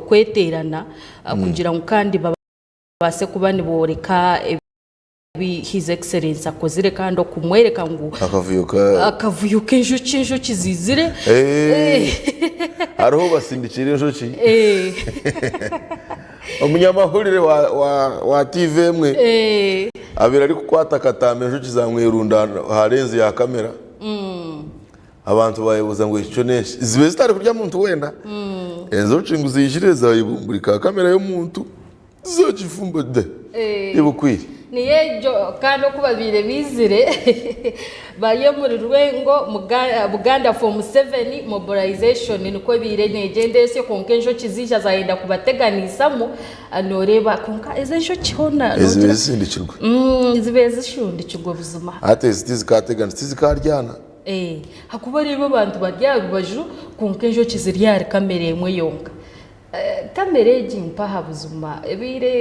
kweteerana kugira ngu kandi babaase kuba nibooreka ebi His Excellency akozire kandi okumworeka ngu Akavuyo ka akavuyo k'enjoki enjoki ziizire. Eh, hariho basindikire enjoki. Eh. Omunyamahurire wa, wa, wa TV emwe Eh. abaire arikukwata akatambi enjoki zamwerunda aha lenzi ya kamera. Abantu bayebuuza ngu eki kyo n'enki? Zibe zitari kurya muntu weena. Enjoki ngu ziijire zayebumburika aha kamera y'omuntu zagifumba de ebukwire. Niyo egyo kandi oku babaire baizire bari omuri Rwengo Buganda for Museveni mobilization nikwo ebaire negyenda esyo kwonka enjoki zaija zayenda kubateganisamu noreeba kwonka ezi enjoki hoona Ezibaire zisindikirwe. Zibaire zishundikirwe buzima. Hati ezi tizikateganisa tizikaryana. Ee, ahakuba oreeba abantu bari aha rubaju kwonka enjoki ziri ahari kamera emwe yonka. Kamera egi mpaha buzima ebaire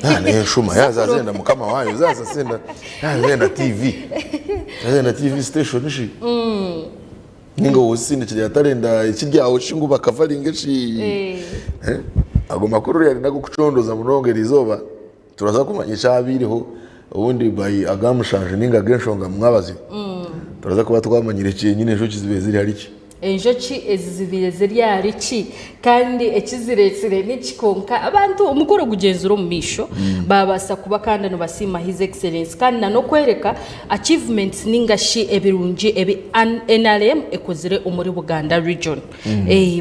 Yaaba n'enshuma yaza azenda mukama waayo zaza azenda yaza azenda TV azenda TV station shi ninga owozisindikire atarenda ekiryaho shi ngu bakavaringe shi Eh, ago makuru yari n'agokucondoza munonga erizooba Turaza kumanya ekyabaireho obundi by aga mushanju ninga ag'enshonga mwabazyo turaza kuba twamanyire kyenyine enjoki zibaire ziri ahari ki. Enjoki ezi zibaire ziri ahari ki kandi ekiziretsire niki kwonka abantu omukoro gugyenzire omu maisho babaasa kuba kandi nibasiima His Excellency kandi na n'okworeka achievements ninga shi ebirungi ebi nrm ekozire omuri Buganda region.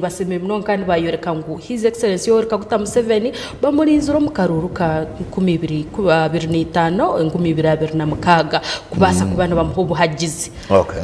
Basiimire munonga kandi baayoreka ngu His Excellency Yoweri Kaguta Museveni bamurinzire omu karuuru ka 2025, 2026 kubaasa kuba nibamuha obuhagizi. Okay.